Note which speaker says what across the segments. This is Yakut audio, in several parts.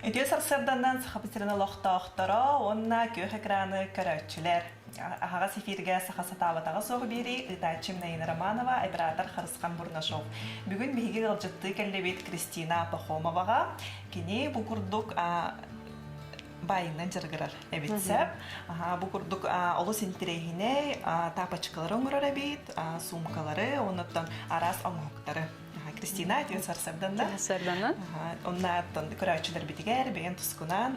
Speaker 1: Үтүө сарсыарданан Сахабыт сирин олохтоохторо уонна күөх экраны көрөөччүлэр. Аһаҕас эфиргэ саха сатаабатаҕа суох биэрии ыытааччым Наина Романова, оператор Харысхан Бурнашов. Бүгүн биһиги ыалдьыттыы кэллибит Кристина Пахомоваҕа. Кини бу курдук баайынан дьарыгырар эбит сөп. Бу курдук олус интэриэһинэй тапочкалары оҥорор эбит, суумкалары, оннуттан араас оҥоһуктары. Кристина, үтүө сарсыарданна.
Speaker 2: Сарсыарданна.
Speaker 1: Онна көрөөччүлэрбитигэр бэйэн тускунан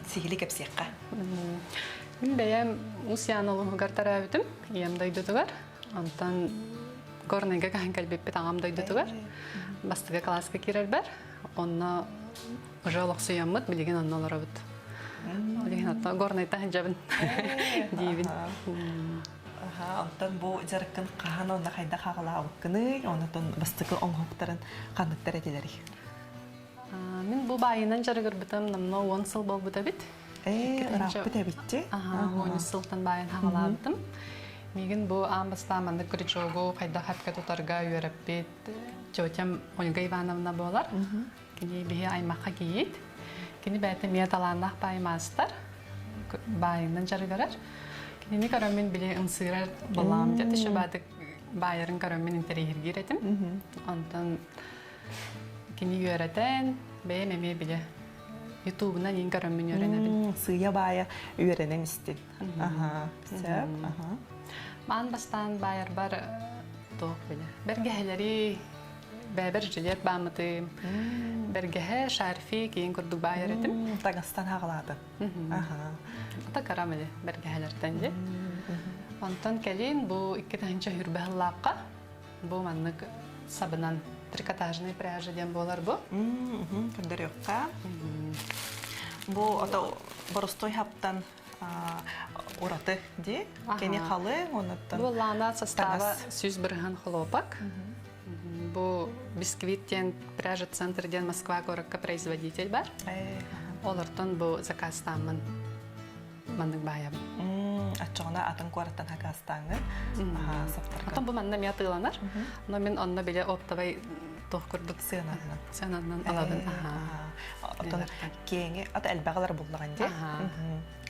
Speaker 1: сиһили кэпсиэххэ.
Speaker 2: Мин бэйэм Уус-Ян улууһугар төрөөбүтүм, ийэм дойдутугар. Онтон Горнайга көһөн кэлбиппит аҕам дойдутугар. Бастакы кылааска киирэрбэр. Онно уже олохсуйаммыт, билигин онно олоробут. Билигин оттон Горнайтан сылдьабын диибин.
Speaker 1: Онтон бу дьарыккын хаһан уонна хайдах аҕалаабыккыный, онтон бастакы оҥоһуктарын ханныктар этилэрий?
Speaker 2: Мин бу баайынан дьарыгырбытым намно 10 сыл буолбут эбит.
Speaker 1: Ырааппыт эбитти.
Speaker 2: Аха, 10 сылтан баайын хаҕалаабытым. Миигин бу аан бастаан маннык крючогу хайдах хапка тутарга үөрэппит тетям Ольга Ивановна буолар. Кини биһи аймахха кийиит. Кини бэйэтэ эмиэ талааннаах баай маастар, баайынан дьарыгырар. Кинини көрөммүн били ымсыырар балаам дьэ еще баатык баайарын көрөммүн интэриэһиргиир этим. Онтон кини үөрэтэн, бэйэм эмиэ биле Ютубунан иин көрөммүн үөрэнэбин.
Speaker 1: Сыыйа баайа үөрэнэн истин. Аха, сөп. Аха.
Speaker 2: Маан бастаан баайарбар туох биле. Бэргэһэлэри бэбэр жилет бааммытым. Бэргэһэ, шарфи киин курдук баайар этим.
Speaker 1: Таҥастан хаҕалаатын.
Speaker 2: Ата карам эле бэргэһэлэртэн дии. Онтон кэлин бу 2000 сыллаахха бу маннык сабынан трикотажный пряжа диэн буолар бу.
Speaker 1: Көрдөрүөххэ. Бу ото боростой хаптан ураты дии. Кини халыҥ, онуттан
Speaker 2: Бу лаана состава 100% хлопок. Бу бисквит диэн пряжа центр диэн Москва куоракка производитель бар. Олортон бу заказтааммын маннык баайабын.
Speaker 1: Оччоҕуна атын куораттан хакастааҥҥын саптарга.
Speaker 2: Отон бу манна эмиэ атыыланар. Но мин онно биле оптовай туох курдук
Speaker 1: сыананан
Speaker 2: сыананан алабын.
Speaker 1: Отон киэҥи ата элбэҕилэр буллаҕын дии.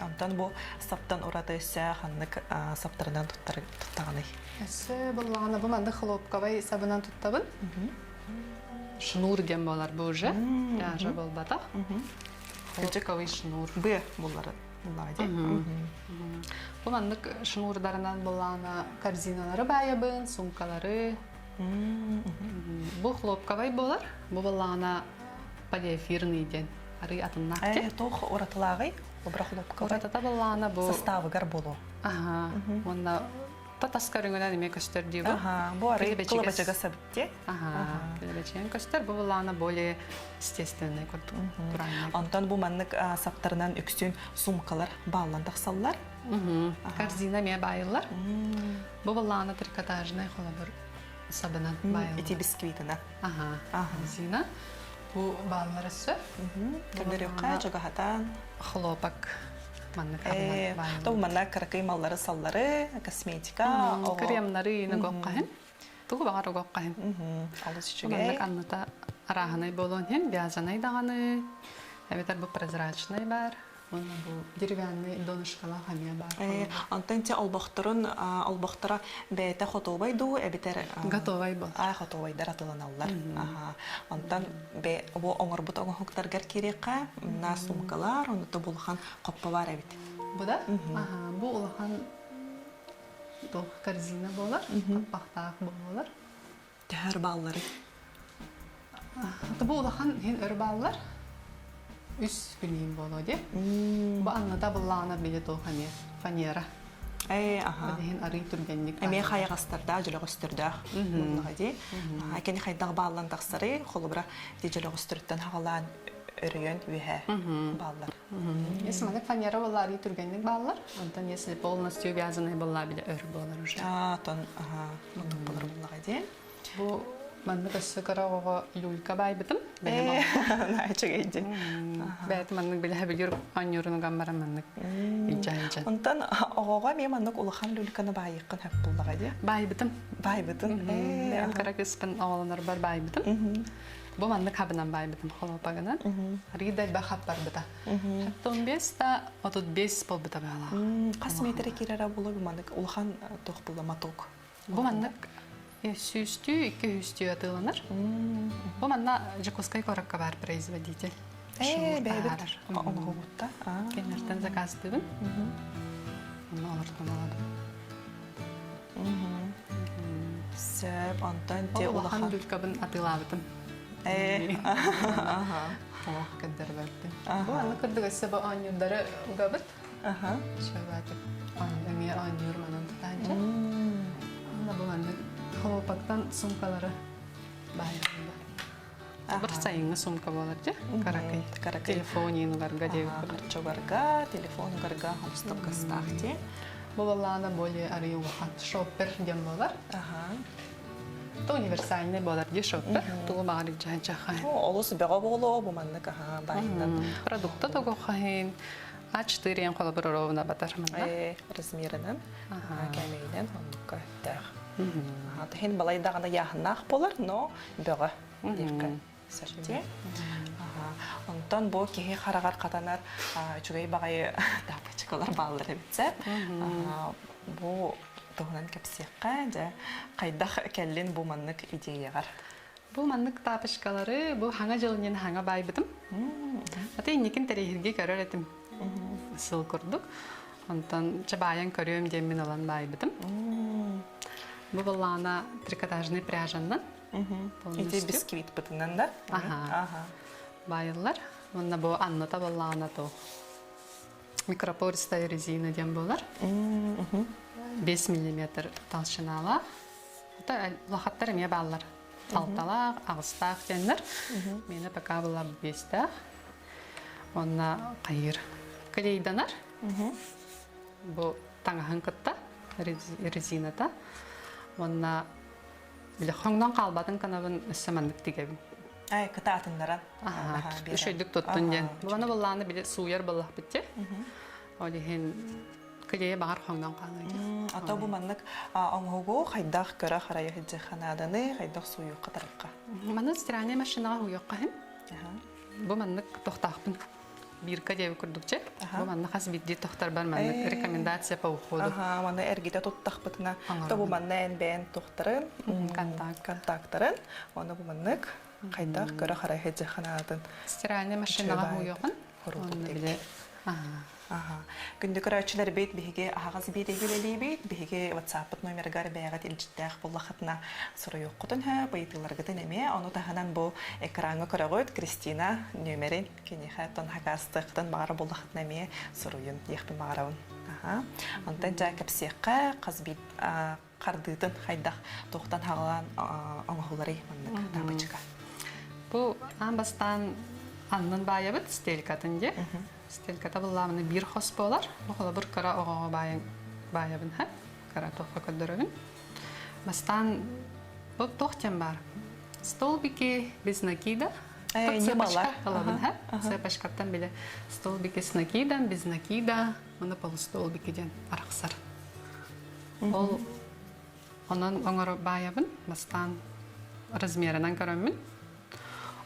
Speaker 1: Онтон бу саптан ураты өссө ханнык саптарынан туттаҕыный?
Speaker 2: Өссө буллаҕына бу маннык хлопковай сабынан туттабын. Шнур диэн буолар бу уже. Пряжа буолбатах. Хлопковый шнур.
Speaker 1: Б буллары буллаҕа дии.
Speaker 2: Бу маннык шнурдарынан буллаҕына корзиналары баайабын, сумкалары. Бу хлопковай буолар. Бу буллаҕына полиэфирный диэн арый атыннаах
Speaker 1: Э, туох уратылааҕый? Обра хлопковай.
Speaker 2: Уратата буллаҕына бу
Speaker 1: составыгар буолуо.
Speaker 2: Аха. Уонна тас көрүҥүнэн эмиэ көстөр дии бу.
Speaker 1: Аха, бу арый кылабачыга сабытте.
Speaker 2: Аха, кылабачыган көстөр. Бу буллаҕына более естественный курдук турааннай.
Speaker 1: Онтон бу маннык саптарынан үксүн сумкалар бааллан тахсаллар.
Speaker 2: Корзина эмиэ баайыллар. Бу буллаҕына трикотажный холобур сабынан баайыллар.
Speaker 1: Ити бисквитина.
Speaker 2: Аха, корзина. Бу бааллар өссө.
Speaker 1: Көрдөрүөххэ чугаһатан.
Speaker 2: Хлопок маннык
Speaker 1: Тол манна кыракый маллары саллары, косметика,
Speaker 2: Кремнары ини Тугу баҕар угуоххаһын.
Speaker 1: Олус үчүгэй.
Speaker 2: Маннык анныта арааһынай буолуон иһин вязаный даҕаны, эбэтэр бу прозрачный баар. Уонна бу деревянный донышкалаах эмиэ баар.
Speaker 1: Онтон те олбохторун олбохторо бэйэтэ хотуобай дуу эбэтэр
Speaker 2: готовай бол.
Speaker 1: А хотуобайдар атыланаллар. Онтон бу оҥорбут оҥоһуктаргар киириэххэ мына сумкалар, онно бу улахан хоппо баар эбит.
Speaker 2: Бу да? Бу улахан туох корзина буолар, хаппахтаах буолар.
Speaker 1: Төһөр бааллары?
Speaker 2: Бу улахан иһин өр бааллар. Үс күнүн буолуо дии. Бу анната быллаана били туох эмиэ фанера.
Speaker 1: Ээ, аха.
Speaker 2: Иһин арый түргэнник.
Speaker 1: Эмиэ хайаҕастардаах, дьөлөҕөстөрдөөх буоллаҕа дии. Кини хайдах бааллан тахсарый, холобура, ити дьөлөҕөстөрүттэн хаҕалаан өрөйөн үөһэ бааллар.
Speaker 2: Если маннык фанера буолла арый түргэнник бааллар. Онтон если полностью вязаный буолла били өр буолар уже.
Speaker 1: Аа, тон, аха, онтук болар буоллаҕа дии.
Speaker 2: Бу маннык өссө кыра оҕоҕо люлька баайбытым.
Speaker 1: Наһаа үчүгэй дии.
Speaker 2: Бэйэтэ маннык билэһэ билир оонньуурун баран маннык илдьэ
Speaker 1: Онтон оҕоҕо эмиэ маннык улахан люльканы баайыаххын сөп буоллаҕа дии.
Speaker 2: Баайбытым.
Speaker 1: Баайбытын.
Speaker 2: Бэйэм кыра кыыспын оҕолонорбор баайбытым. Бу маннык хабынан баайбытым холопагынан. Арыйда элбэх хап барбыта. 15 да 35 болбута баалаах.
Speaker 1: Хас метр киирэрэ буолуо бу маннык улахан туох була моток?
Speaker 2: Бу маннык сүүстүү, 200 атыыланар. Бу манна Дьокуускай куоракка баар производитель.
Speaker 1: Ээ, бэйэбит оҥоһубутта.
Speaker 2: Кинилэртэн заказтыыбын. Онно олортон аладым.
Speaker 1: Сөп, онтон те
Speaker 2: улахан люлькабын атыылаабытым.
Speaker 1: Ээ, аха.
Speaker 2: Ох, кэддэрбэттим. Бу аны кырдык өссө бу оонньуурдары угабыт.
Speaker 1: Аха.
Speaker 2: Шабатык эмиэ оонньуур манан тутаанча. Онно бу маннык хлопоктан сумкалары баайыллар. Бір сайыҥҥы сумка буолар дьэ, каракый.
Speaker 1: Каракый.
Speaker 2: Телефон угарга диэбит.
Speaker 1: Харчыларга, телефон угарга хомустуккастаах дии.
Speaker 2: Бу балаана более арый улахан шоппер диэн буолар.
Speaker 1: Аха.
Speaker 2: То универсальный буолар дии шоппер. Тугу баҕар илдьэһэн чахай.
Speaker 1: Олус бөҕө буолуо бу маннык аха баайынан.
Speaker 2: Продукта тогохаһын А4 холобур ровно батар манна.
Speaker 1: Размерынан, кээмэйинэн оннукка өттөөх. Тахин балай даҕаны яһыннаах болар, но бөҕө диэххэ сөптүө. Онтон бу киһи хараҕар хатанар үчүгэй баҕайы тапочкалар бааллар эбит Бу туһунан кэпсиэххэ, дьэ, хайдах кэллин бу маннык идеяҕар?
Speaker 2: Бу маннык тапочкалары бу хаҥа дьылынньын хаҥа баайбытым. Аты инникин тэриһирги көрөр этим сыл курдук. Онтон чабайан көрүөм диэммин ылан баайбытым. Бу баллаана трикотажный пряжаннан.
Speaker 1: Ити бисквит бытынан да?
Speaker 2: Аха. Баайыллар. Уонна бу анната баллаана то микропористая резина диэн буолар. 5 миллиметр толщиналаах. Улахаттар эмиэ бааллар. Алталаах, аҕыстаах диэннэр. Миэнэ пока была биэстээх. Уонна хайыр клейданар. Бу таҥаһын кытта резината. Уонна бile хоҥнон хаалбатын канабын өссө маннык тигэбин.
Speaker 1: Ай, кытаатыннаран.
Speaker 2: Үчүгдүк туттун диэн. Буганы быллааны бile сууйар баллахпыт те. Ол иһин клейе баҕар хоҥнон хаалыа.
Speaker 1: Ато бу маннык оҥоһугу хайдах көрө харайа сылдьыахха нааданы, хайдах сууйуохха тарыхха?
Speaker 2: Маны стиральная машинаҕа уйуохха иһин. Бу маннык тохтаахпын. Бирка диэби курдукча. Бу манна хас биирдии тохторбар маннык рекомендация по уходу.
Speaker 1: Аха, маны эргитэ туттахпытына, то бу манна эн бэйэн тухтарын,
Speaker 2: контакт.
Speaker 1: контактарын, оны бу маннык хайдах көрө харай сылдьыахха наадатын.
Speaker 2: Стиральная машинаҕа уйуохун.
Speaker 1: Онно Күндү көрөөччүлэрбит биһиги аһаҕас биэриигэ үлэлиибит. Биһиги WhatsApp-пыт номерыгар бэйэҕит илдьиттээх буллахытына суруйуоххутун сөп, ыйытыыларгытын эмиэ. Ону таһынан бу экраҥҥа көрөҕүт Кристина нүөмэрин киниэхэ тон хакаастыаххытын баҕара буллахытына эмиэ суруйун диэхпин баҕарабын. Онтон дьэ кэпсиэххэ хас биир хардыытын хайдах туохтан хаҕалаан оҥоһулларый маннык таапачыка?
Speaker 2: Бу аан бастаан аннын баайабыт стелькатын дии. Стельката буллаабына биир хос буолар. Бу холобур кыра оҕоҕо баайан баайабын ха. Кыра туохха көрдөрөбүн. Бастаан бу туох диэн баар? Столбики без накида.
Speaker 1: Ньымалар.
Speaker 2: Ылабын ха. Цепочкаттан биле столбики с накидом, без накида, уонна полустолбики диэн арахсар. Ол онон оҥоро баайабын, бастаан размерынан көрөммүн.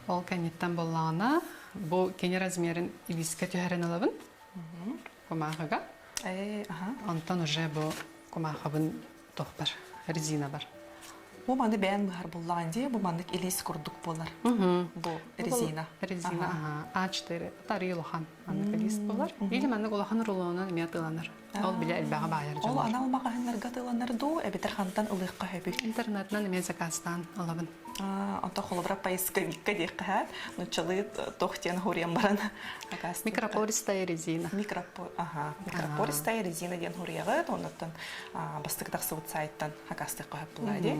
Speaker 2: Ол кэнниттэн буоллаҕына, бу кини размерин илиискэ түһэрэн ылабын кумааҕыга. Онтон уже бу кумаахыбын туох бар, резина бар.
Speaker 1: Бу маны бэйэн быһар буллаҕын дии, бу маннык илиис курдук буолар. Бу резина.
Speaker 2: Резина, А4 тарыы улахан маннык илиис буолар. Или маннык улахан рулонан эмиэ атыыланар. Ол билэ элбэҕи баайар
Speaker 1: дьон. Ол анал маҕаһыыннарга атыыланар дуу, эбэтэр хантан ылыахха сөбүй?
Speaker 2: Интернетынан эмиэ заказтаан ылабын.
Speaker 1: Онто холобура поисковикка диэххэ нуччалыы туох диэн хуруйан баран
Speaker 2: Микропористая резина.
Speaker 1: Ага, микропористая резина диэн хуруйаҕыт, оннуттан бастакы тахсыбыт сайтан хакастыахха сөп буолаа дии.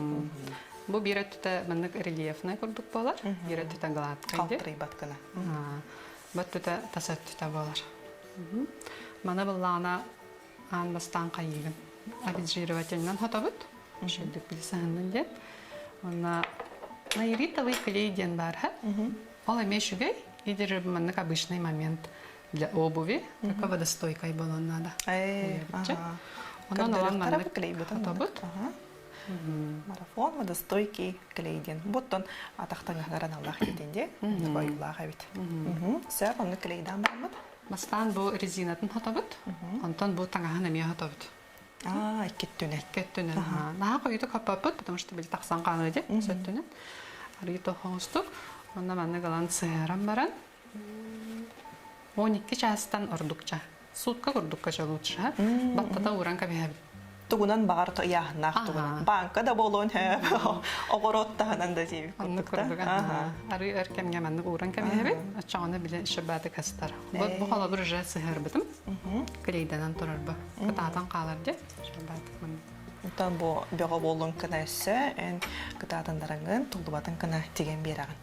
Speaker 2: Бу биир өттүтэ маннык рельефнай курдук буолар, биир өттүтэ гладкай дии.
Speaker 1: Халтырыйбат гына.
Speaker 2: Бу өттүтэ тас өттүтэ буолар. Маны быллаана аан бастаан хайыыгын. Обезжиривательынан хотобут. Шөйдүк билсэһиннин диэн. Уонна наиритовый клей диэн баар ха. Ол эмиэ үчүгэй. Идер маннык обычный момент для обуви, только водостойкай буолуон наада.
Speaker 1: Онон
Speaker 2: олан маннык хотобут.
Speaker 1: Марафон водостойкий клей диэн. Буттан атахтаҥаһыгар аналлаах диэтин дии. Ойуулаах эбит. Сөп, оннук клейдаан бараммыт.
Speaker 2: Бастаан бу резинатын хотобут, онтон бу таҥаһын эмиэ хотобут.
Speaker 1: Аа, иккиттүнэн.
Speaker 2: Иккиттүнэн. Наһаа хойутук хоппоппут, потому что били тахсан хаалыа дии, сөттүнэн. Арыый тохоҥостук. Онно маннык ылан сыһыаран баран, 12 чаастан ордукча. Сутка курдукка лучше. Баттата ууран кэбиһэбит.
Speaker 1: Тугунан баҕар ыйааһыннаах тугунан. Бааҥка да буолуон оҕуруот таһынан да диэбит
Speaker 2: курдук. Арыы өр кэмҥэ маннык ууран кэбиһэбит. Оччоҕуна били шабаты кастар. Бу холобур уже сыһыарбытым. Клейданан турар бу. Кытаатан хаалар дьэ. Шабаты маннык.
Speaker 1: Онтон бу бөҕө буоллун кына өссө эн кытаатыннарыҥын, туллубатын кына тигэн биэрэҕин.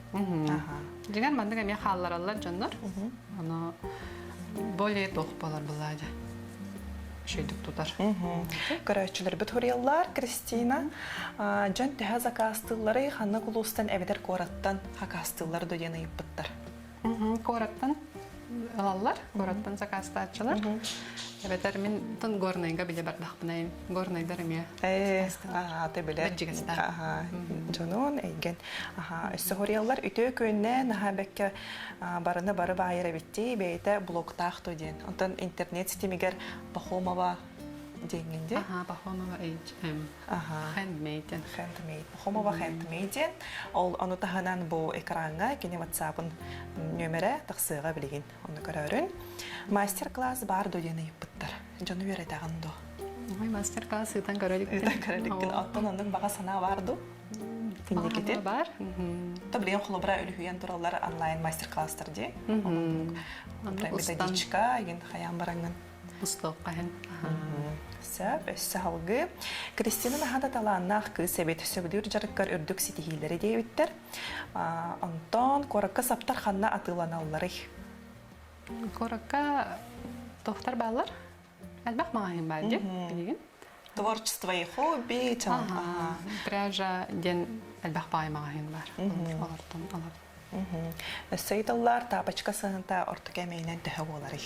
Speaker 2: Дьиҥэр маннык эмиэ хааллараллар дьоннор. Ону более туох буолар былаадьа. Үчүгэйдик тутар.
Speaker 1: Көрөөччүлэрбит хуруйаллар Кристина. Дьон төһө закаастыылларый, ханнык улуустан эбэтэр куораттан хакаастыыллар до диэн ыйыппыттар.
Speaker 2: Куораттан ылаллар, куораттан заказтааччылар. Эбэтэр мин тон Горнайга биле бардахпынайым. Горнайдар эмиэ.
Speaker 1: Ээ, аата билэр. Дьонун эйген. Өссө хоруйаллар үтүө күннэ наһаа бэккэ барыны бары баайар эбиттии бэйэтэ блоктаах то диэн. Онтон интернет ситимигэр Пахомова диэҥҥин дии.
Speaker 2: Аха, Пахомова HM. Handmade.
Speaker 1: Handmade. Пахомова Handmade диэн. Ол ону таһынан бу экраҥҥа кини WhatsApp-ын нүөмэрэ тахсыаҕа билигин. Онно көрөөрүн. Мастер-класс баар дуо диэн ыйыппыттар. Дьону үөрэтэҕин дуо?
Speaker 2: Ой, мастер-класс ыытан көрө иликпин.
Speaker 1: Ыытан көрө иликкин. Оттон оннук баҕа санаа баар дуу? Инникитин.
Speaker 2: Баар.
Speaker 1: То билигин холобура үлүһүйэн тураллар онлайн мастер-класстар дии. Методичка, игин хайаан бараҥҥын.
Speaker 2: Устуохха иһин.
Speaker 1: Сөп, өссө салгыы. Кристина наһаа да талааннаах кыыс эбит. Сөбүлүүр дьарыккар үрдүк ситиһиилэри диэбиттэр. Онтон куоракка саптар ханна атыыланалларый?
Speaker 2: Куоракка тохтар бааллар. Элбэх маҕаһыын баар дии билигин.
Speaker 1: Творчество и хобби,
Speaker 2: Пряжа диэн элбэх баай маҕаһыын баар. Олортон алабын.
Speaker 1: Өссө ыйыталлар, тапочка сыһынта орто кээмэйинэн төһө буоларый?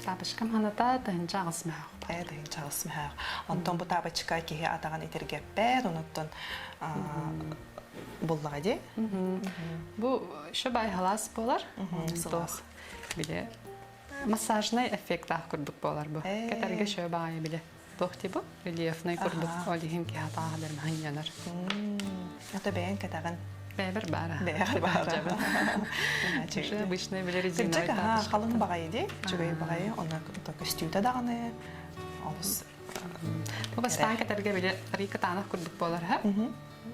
Speaker 2: Тапочкам ханата 1008 мөһөөх.
Speaker 1: 1008 мөһөөх. Онтон бу тапочка киһи атаҕын итиргэппэт, онуттан буллаҕа дии.
Speaker 2: Бу еще бай халаас буолар.
Speaker 1: Сылаас.
Speaker 2: Бile массажнай эффектаах курдук буолар бу. Кэтэргэ шө баайы биле. Туох типа рельефный курдук ол иһин киһи атааҕа бэрмэһин
Speaker 1: Это бэйэн кэтэҕин.
Speaker 2: Бэйбэр баара.
Speaker 1: Бэйэр баара.
Speaker 2: Уже обычный биле резиновый.
Speaker 1: Кырдьык халыҥ баҕайы дии. Үчүгэй баҕайы. Онно көстүүтэ даҕаны олус
Speaker 2: Бу бастаан кэтэргэ биле рика таанах курдук буолар ха.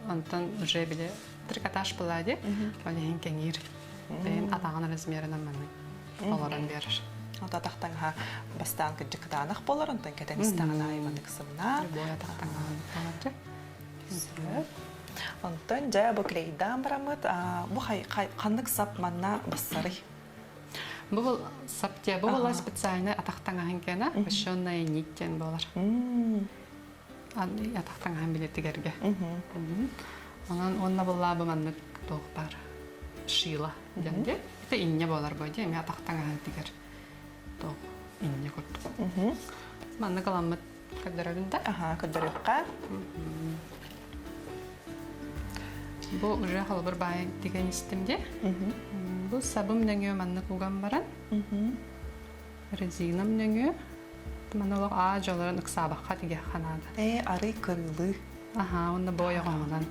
Speaker 2: Онтон уже биле трикотаж была ди. Ол иһин кэҥиир. Бэйэн атаҕын размерынан маннык олорон биэрэр.
Speaker 1: Ото атахтаҥаһа бастаан кырдьык кытаанах буолар, онтон кэтэн истэҕин аайы маннык сымнаа.
Speaker 2: Любой атахтаҥаһа буолар
Speaker 1: Сөп. Онтон дьэ бу клейдаан бараммыт, бу ханнык сап манна бассарый?
Speaker 2: Бу саптия бу была специальный атахтаҥаһын кэнэ, вощенная нить диэн буолар. Атахтаҥаһын билетигэргэ. Онон уонна буллаабы маннык туох баар шила диэн дии. Это инньэ буолар бу дии, эмиэ атахтаҥаһын тигэр туох инньэ курдук. Маннык ыламмыт көрдөрөбүн да?
Speaker 1: Аха, көрдөрүөххэ.
Speaker 2: Бу уже холобур баайын тигэн истим дии. Бу сабым нөҥүө маннык уган баран, резинам нөҥүө манолог аа дьолорун ыксаабахха тигиэххэ наада.
Speaker 1: Ээ, арый кырылыы.
Speaker 2: Аха, уонна бойоҕоҥунан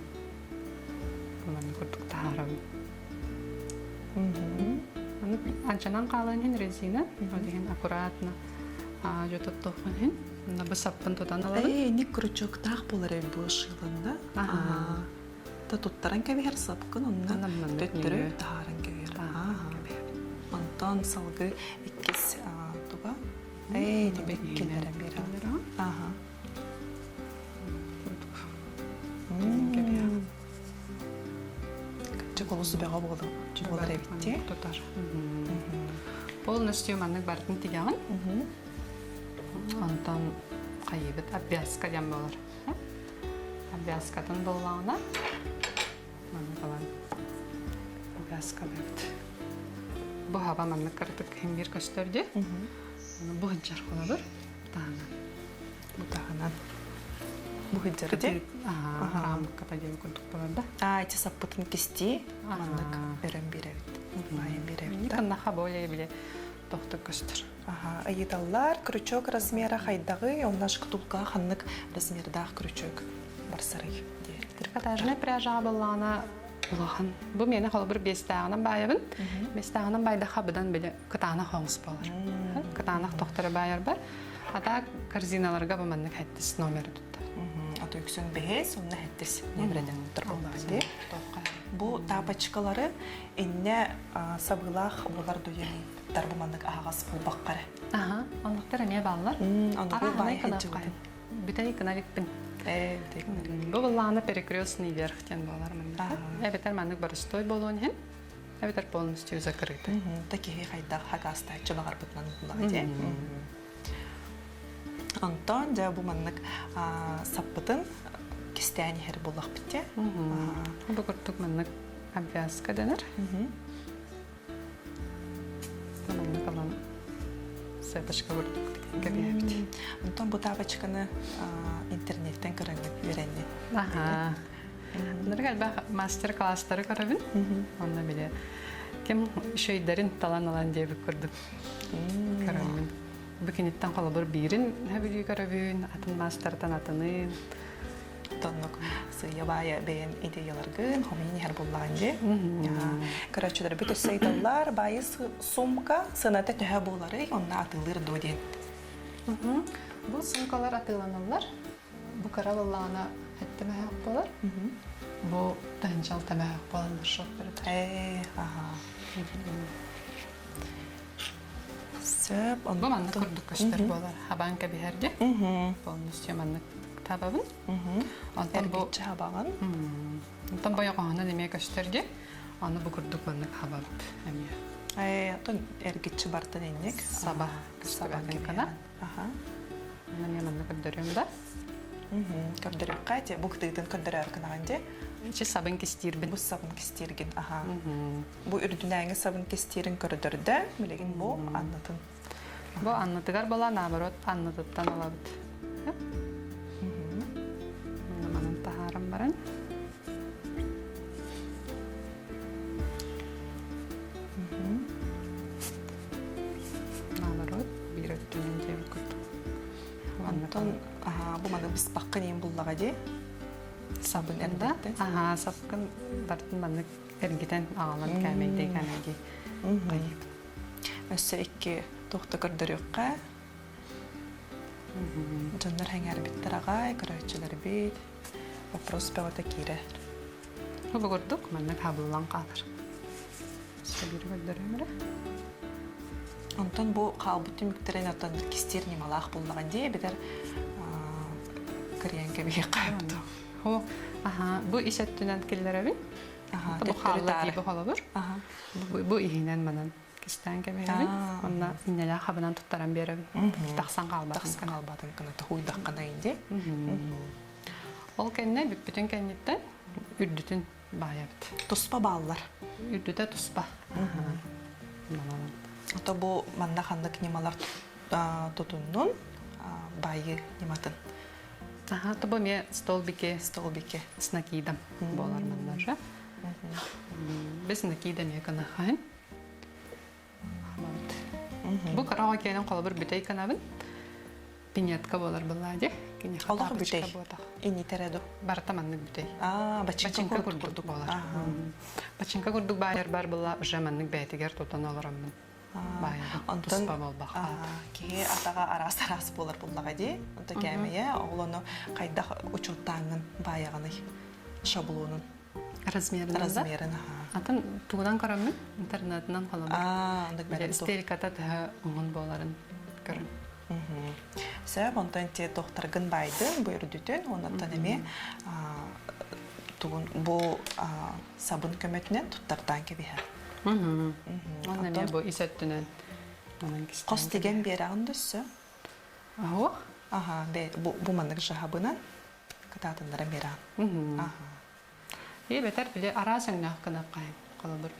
Speaker 2: маннык курдук таһаарабын. Аны анчанан хаалан иһин резина, ол иһин аккуратно жототтохпун иһин бу саппын тутан ылабын.
Speaker 1: Ээ, ник крючоктаах буолар эбит бу ышыыланда. Та туттаран кэбиһэр сапкын онно төттөрү таһааран кэбиһэр. Онтон салгыы иккис туга? Ээ, киллэрэн биэрэр. Аха. Кырдьык олус бөҕө буолар эбит дии.
Speaker 2: Тутар. Полностью маннык барытын тигэҕин. Онтон хайыыбыт обвязка диэн буолар. Обвязкатын буоллаҕына маннык ылан обвязкалыыбыт. Бу хаба маннык кыратык иһин көстөр дии. Бу сылдьар холобур таһынан.
Speaker 1: Бу таһынан. Бу сылдьар дии.
Speaker 2: Рамка диэн курдук болар да.
Speaker 1: А, ити саппытын кистии маннык өрөн биэрэбит. Баайан биэрэбит да.
Speaker 2: Каннаха более бile тохтук көстөр.
Speaker 1: Аха, ыйыталлар, крючок размера хайдаҕый, онно шкатулка ханнык размердаах крючок барсарый диэн.
Speaker 2: Трикотажная пряжа буоллаҕына улахан. Бу миэнэ холобур биэстээҕинэн баайабын. Биэстээҕинэн баайдахха быдан били кытаанах оҥус буолар. Кытаанах тохторо баайарбар. А так корзиналарга бу маннык хэттис номер тутта.
Speaker 1: Ото үксүн бэһис, онно хэттис нөмерден туттар буоллаҕа Бу тапочкалары иннэ сабыылаах буолар дуйаны туттар бу маннык аһаҕас буолбаккара.
Speaker 2: Аха, оннуктар эмиэ бааллар.
Speaker 1: Ону баай хэджибитин.
Speaker 2: Бүтэй гына иликпин. Бу былаана перекрестный верх диэн буолар маннык. Эбэтэр маннык боростой буолуон иһин, эбэтэр полностью закрытый.
Speaker 1: Та киһи хайдах хакаастааччы баҕарбытынан буллаҕа дии. Онтон дьэ бу маннык саппытын кистээн иһэр буоллахпыт дии.
Speaker 2: Бу курдук маннык обвязка дэнэр. Маннык ылан сеточка курдук кэбиһэбит.
Speaker 1: Онтон бу таапачканы интернеттэн көрөҥҥүт үөрэннин.
Speaker 2: Аха. Нырык элбэх мастер-класстары көрөбүн. Онно бile ким шөйдерин талан алан диэбит курдук көрөммүн. Бу киниттэн холобур биирин сөбүлүү көрөбүн, атын маастартан атынын.
Speaker 1: Тоннук сыыйа баайа бэйэн идеяларгын хомуйан иһэр буоллаҕын дии. Көрөөччүлэрбит өссө ыйыталлар, баайы сумка сыаната төһө буоларый, онно атыылыыр дуо диэн.
Speaker 2: Бу сумкалар атыыланаллар. Бу кыра буоллаҕына сэттэ мөһөөх буолар. Бу тыһыынча алта мөһөөх буоланнар шок беретер.
Speaker 1: Ээ, аха. Сөп,
Speaker 2: Бу маннык курдук көстөр буолар. Хабаан кэбиһэргэ. Полностью маннык табабын. Онтон бу
Speaker 1: Эргиччи хабаҕын.
Speaker 2: Онтон бойоҕоһунан эмиэ көстөргө. Аны бу курдук маннык хабабыт эмиэ.
Speaker 1: Ээ, оттон эргиччи бартын инник.
Speaker 2: Саба.
Speaker 1: Саба
Speaker 2: кына.
Speaker 1: Аха.
Speaker 2: Мен манна көрдөрүөм да.
Speaker 1: Көрдөрүөххэ те бу кытыытын көрдөрөөр гынаҕын дии.
Speaker 2: Чи сабын кистиирбин.
Speaker 1: Бу сабын кистииргин, аха. Бу үрдүнээҥи сабын кистиирин көрдөрдө, билигин бу аннытын.
Speaker 2: Бу аннытыгар була наоборот аннытыттан ылабыт. Манан таһааран баран. Наоборот, биир өттүнэн диэбит курдук.
Speaker 1: Онтон бу маны быспакка диэн буллаҕа дии. Сабын эрдэттэн.
Speaker 2: Аха, сапкын бартын маннык эргитэн аҕалан кээмэйдэй кээмэйдии хайыып.
Speaker 1: Өссө икки туохта көрдөрүөххэ. Дьоннор сэҥээрбиттэр аҕай, көрөөччүлэрбит. Вопрос бөҕөтө киирэр.
Speaker 2: Бу курдук маннык хабыллан хаалар. Сөбүрү көрдөрүм эрэ.
Speaker 1: Онтон бу хаалбыт түмүктэрин оттон кистиир ньымалаах буллаҕа дии эбэтэр кырыйан кэбиһиэххэ сөп
Speaker 2: Хо, аха, бу ис өттүнэн киллэрэбин.
Speaker 1: Аха,
Speaker 2: Бу хаалла дии бу холобур.
Speaker 1: Аха.
Speaker 2: Бу иһинэн манан кистээн кэбиһэбин. Онно иннэлээх хабынан туттаран биэрэбин. Тахсан хаалбатын.
Speaker 1: Тахсан хаалбатын гына туһуйдаххына инди.
Speaker 2: Ол кэннэ бүппүтүн кэнниттэн үрдүтүн баайабыт.
Speaker 1: Туспа бааллар.
Speaker 2: Үрдүтэ туспа.
Speaker 1: Ото бу манна ханнык ньымалар тутуннун баайыы ньыматын.
Speaker 2: Аха, то бу эмиэ столбики
Speaker 1: столбики
Speaker 2: с накидом буолар манна уже. Без накида эмиэ кынахаһын. Бу кыраҕа киэнин холобур бүтэй кынабын. Пинетка буолар былаа дии.
Speaker 1: Олох бүтэй. Иннитэрэ ду.
Speaker 2: Барыта маннык бүтэй.
Speaker 1: Аа,
Speaker 2: бачыҥка курдук буолар. Бачыҥка курдук баайар бар была уже маннык бэйэтигэр тутан олороммун. Баайабын. Туспа буолбахха.
Speaker 1: Киһи атаҕа араас-араас буолар буллаҕа дии. Онто кээмэйэ оҕолону хайдах учуоттааҥҥын баайаҕыный шаблонун?
Speaker 2: Размерын.
Speaker 1: Размерын,
Speaker 2: Атын тугунан көрөммүн, интернетынан холобур.
Speaker 1: Аа, оннук бэрин
Speaker 2: Стельката төһө уһун буоларын көрөн.
Speaker 1: Сөп, онтон те тохтаргын байдын, бу үрдүтүн, оннуттан эмиэ тугун бу сабын көмөтүнэн туттартаан кэбиһэр.
Speaker 2: Онно эмиэ бу ис өттүнэн
Speaker 1: Хос тигэн биэрэҕин дөссө?
Speaker 2: Аһо?
Speaker 1: Аха, бу маннык жаһабынан кытаатыннара биэрэҕин. Аха.
Speaker 2: И бэтэр били араас өҥнөөх кынапкайын холобур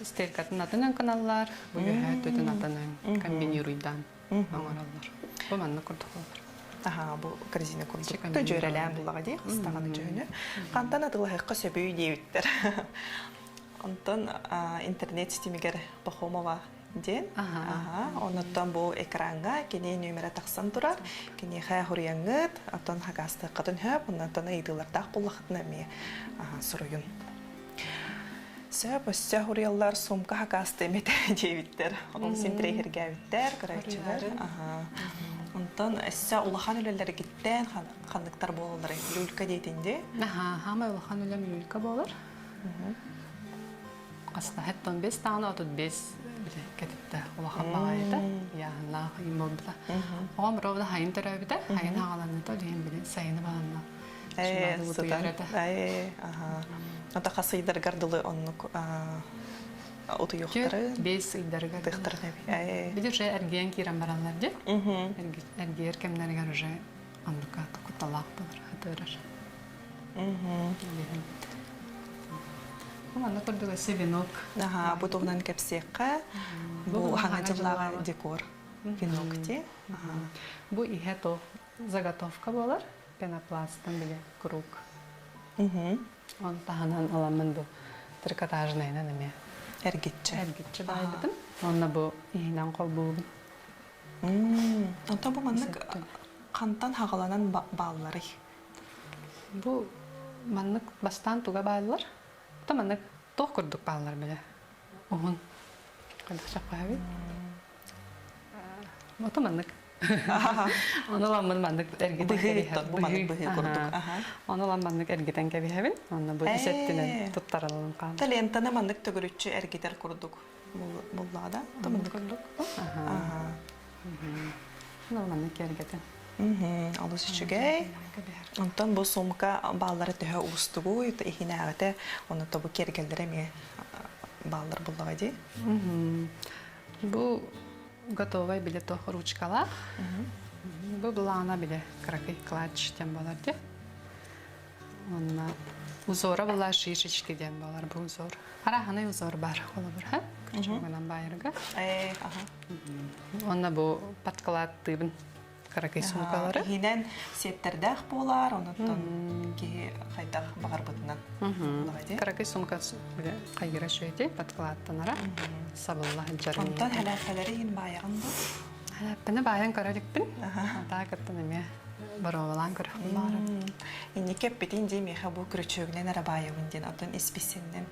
Speaker 2: стелькатын атынан кыналлар, бу үөһээ өттүтүн атынан комбинируйдаан оҥороллор. Бу маннык курдук болар.
Speaker 1: Аха, бу корзина курдук. Дьүөрэлээн буллаҕа дии, хастаҕаны дьүһүнү. Хантан атылаһыахха сөбүй диэбиттэр. Онтон интернет ситимигэр Пахомова диэн. Аха, онуттан бу экраҥҥа кини нүөмэрэ тахсан турар. Киниэхэ хуруйаҥҥыт, оттон хакаастыаххытын хөп, оннуттан ыйытыылардаах буоллаххытына эмиэ суруйун. Сөп, өссө хуруйаллар сумка хакаасты эмэтэ диэбиттэр. Ол синтирэйһиргээбиттэр, көрөөччүлэр. Аха. Онтон өссө улахан үлэлэргиттэн ханныктар буолалларый? Люлька диэтин дии?
Speaker 2: Аха, хаамай улахан үлэм люлька буолар. Хастаһыттан бес даҕаны 35 бile кэтиттэ улахан баҕайыта яһыннаах ыйым буолбута. Оҕом ровно хайын төрөөбүтэ, хайын хаҕаланыта, ол иһин били сайыны баланна.
Speaker 1: Ээ, сытан. Ээ, аха. Ата хас ыйдарыгар дылы оннук утуйуохтары.
Speaker 2: 5 ыйдарыгар.
Speaker 1: Тыхтарын эби. Ээ.
Speaker 2: Били уже эргийэн киирэн бараллар дии. Эргийэр кэмнэригэр уже оннука кутталаах болар, хатырар. Манна курдук өссө венок.
Speaker 1: Аха, бу туһунан кэпсиэххэ. Бу хаҥа дьыллааҕы декор венок ти.
Speaker 2: Бу иһэ то заготовка буолар, пенопласттан бile круг. Он таһынан ыламмын бу трикотажнайынан эмиэ.
Speaker 1: Эргиччи.
Speaker 2: Эргиччи баайбытым. Онно бу иһинэн холбуубун.
Speaker 1: Онтон бу маннык хантан хаҕаланан баалларый?
Speaker 2: Бу маннык бастаан туга бааллар? То маннык туох курдук бааллар бile. Уһун. Хайдах чаппаабит? Ото маннык. Ону ламмын маннык эргитэн кэбиһэбин.
Speaker 1: Бу маннык быһыы курдук.
Speaker 2: Ону ылан маннык эргитэн кэбиһэбин. Онно бу ис өттүнэн туттарыллан хаалар.
Speaker 1: Талентаны маннык төгүрүччү эргитэр курдук буллаҕа да?
Speaker 2: Маннык курдук. Ону маннык киэргэтэн.
Speaker 1: Олус үчүгэй. Онтон бу сумка бааллара төһө уустугуй, иһинээҕитэ, ону тобу киэргэллэрэ эмиэ бааллар буллаҕа дии.
Speaker 2: Бу готовай биле туох ручкалаах. Бу былаана биле кыракый клатч диэн буолар дии. Онно узора была шишечки диэн буолар бу узор. Арааһынай узор бар холобур, ха? Күрчүгүнэн баайырга. Онно бу подкладтыыбын кыракый сумкалары.
Speaker 1: Иһинэн сиэптэрдээх буолар, онуттан киһи хайдах баҕарбытынан.
Speaker 2: Кыракый сумка хайыра шөйти подкладтанара сабылла сылдьар.
Speaker 1: Онтон хэлээххэлэри иһин баайаҕын бу?
Speaker 2: Хэлээппини баайан көрө иликпин. Атаа кыттан эмиэ боруобалаан көрөхпүн баҕарабын.
Speaker 1: Инники эппитин дии миэхэ бу күрүчүөгүнэн эрэ баайабын диэн, оттон исписиннэн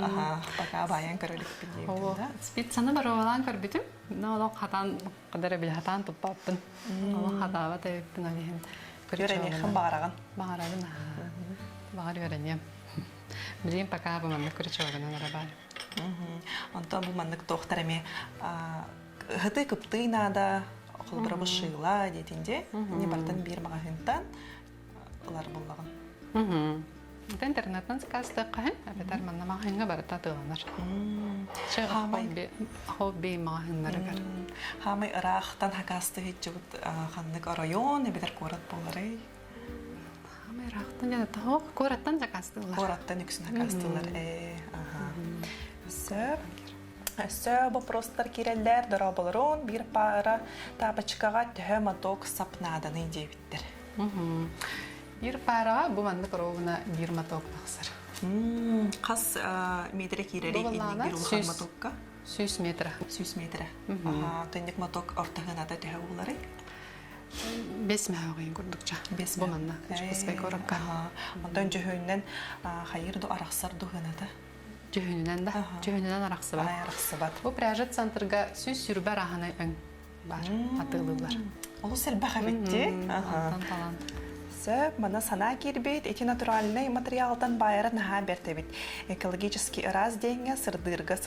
Speaker 1: аха пока баайан көрө иликпин диэбитим да.
Speaker 2: Спицаны боруобалаан көрбүтүм. Но олох хатан кадара били хатаан туппаппын. Олох хатаабат эбиппин ол иһин.
Speaker 1: Үөрэниэххин баҕараҕын?
Speaker 2: Баҕарабын. Баҕар үөрэниэм. Билигин пока бу маннык күрүчүөгүнэн эрэ баар.
Speaker 1: Онтон бу маннык туохтар эмиэ ыһытыы кыптыы наада, холобура бу шыыла диэтин дии. Не бартан биир маҕаһыынтан ылар буллаҕын.
Speaker 2: Это интернеттан заказтыахха иһин, эбэтэр манна маҕаһыыҥҥа барыта атыыланар.
Speaker 1: Хаамай
Speaker 2: хобби маҕаһыыннарыгар.
Speaker 1: Хаамай ыраахтан хакаасты сылдьыбыт ханнык оройуон эбэтэр куорат буоларый?
Speaker 2: Хаамай ыраахтан дьэ тоһо куораттан заказтыыллар.
Speaker 1: Куораттан үксүн хакаастыыллар. Ээ, аха. Сөп. Өссө вопростар киирэллэр, дорооболорун биир паара таапачкаҕа төһө моток сап нааданый диэбиттэр.
Speaker 2: Биир паараҕа бу маннык ровно биир моток тахсар.
Speaker 1: Хас метрэ киирэрий инник биир улахан мотокка?
Speaker 2: 100 метр.
Speaker 1: 100 метрэ. Төннүк моток ортаһыната төһө буларый?
Speaker 2: 5 мөһөҕүйін курдукча.
Speaker 1: 5
Speaker 2: Бу манна Дьокуускай куоракка.
Speaker 1: Онтон дьөһүнүнэн хайыр ду арахсар дуһыната?
Speaker 2: Дьөһүнүнэн да. Дьөһүнүнэн арахсыбат.
Speaker 1: Арахсыбат.
Speaker 2: Бу пряжа центрга 120 араһынай өҥ бар атыылыыллар.
Speaker 1: Олус элбэх эбит дии.
Speaker 2: Антан талант.
Speaker 1: Сөп, мана санаа киирбит, ити натуральнай материалтан баайара наһаа бэрт эбит. Экологически ыраас диэҥҥэ сырдыырга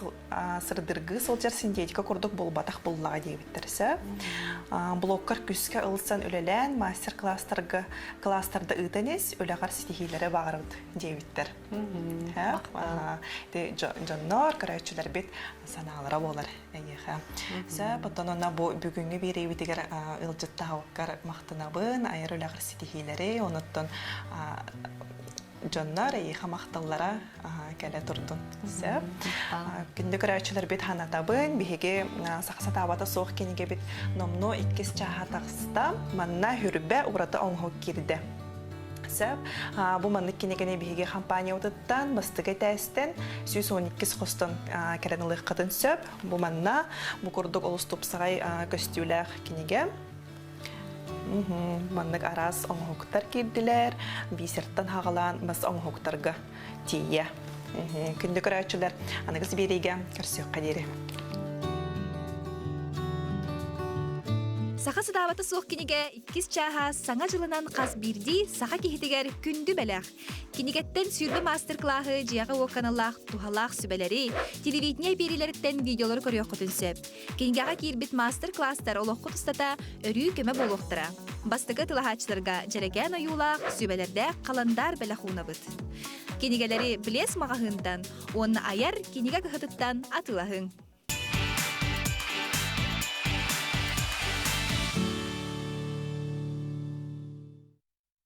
Speaker 1: сырдыргыы сылдьар синтетика курдук буолбатах буллаҕа диэбиттэр сөп. Блоккар күскэ ылсан үлэлээн мастер-класстарга класстарда ыытан ис, үлэҕэр ситиһиилэри баҕарабыт диэбиттэр. Дьоннор, көрөөччүлэрбит санаалара буолар эйиэхэ. Сөп, оттон онно бу бүгүҥҥү биэриибитигэр ыалдьыттаабыккар махтанабын, айар үлэҕэр ситиһиилэри, онуттан Дьоннор эйиэхэ махталлара кэлэ турдун. Сөп. Күндү көрөөччүлэрбит ханатабын. Биһиги саха сатаабата суох кинигэбит номнуо иккис чааһа таҕыста. Манна хүрбэ ураты оҥоһук киирдэ. Сөп. Бу маннык кинигэни биһиги компаниябытыттан бастакы этээстэн 112 хостон кэлэн ылыаххытын сөп. Бу манна бу курдук олус тупсаҕай көстүүлээх кинигэ. Маннык араас оҥоһуктар киирдилэр, бисертан хаҕалаан мас оҥоһуктарга тиийэ. Күндү көрөөччүлэр, аныгыс биэриигэ көрсүөххэ диэри.
Speaker 3: Саха сатаабата суох кинигэ иккис чааһа Саҥа дьылынан хас биирдии саха киһитигэр күндү бэлэх. Кинигэттэн 20 маастар-кылааһы дьиэҕэ-уокка аналлаах туһалаах сүбэлэри, телевидение биэриилэриттэн видеолары көрүөххүтүн сөп. Кинигэҕэ киирбит маастар-кылаастар олоххут устата өрүү көмө буолуохтара. Бастакы тылаһааччыларга дьэрэкээн ойуулаах, сүбэлэрдээх халандаар бэлэх уунабыт. Кинигэлэри Блес маҕаһыынтан уонна айар кинигэ кыһатыттан атыылаһыҥ.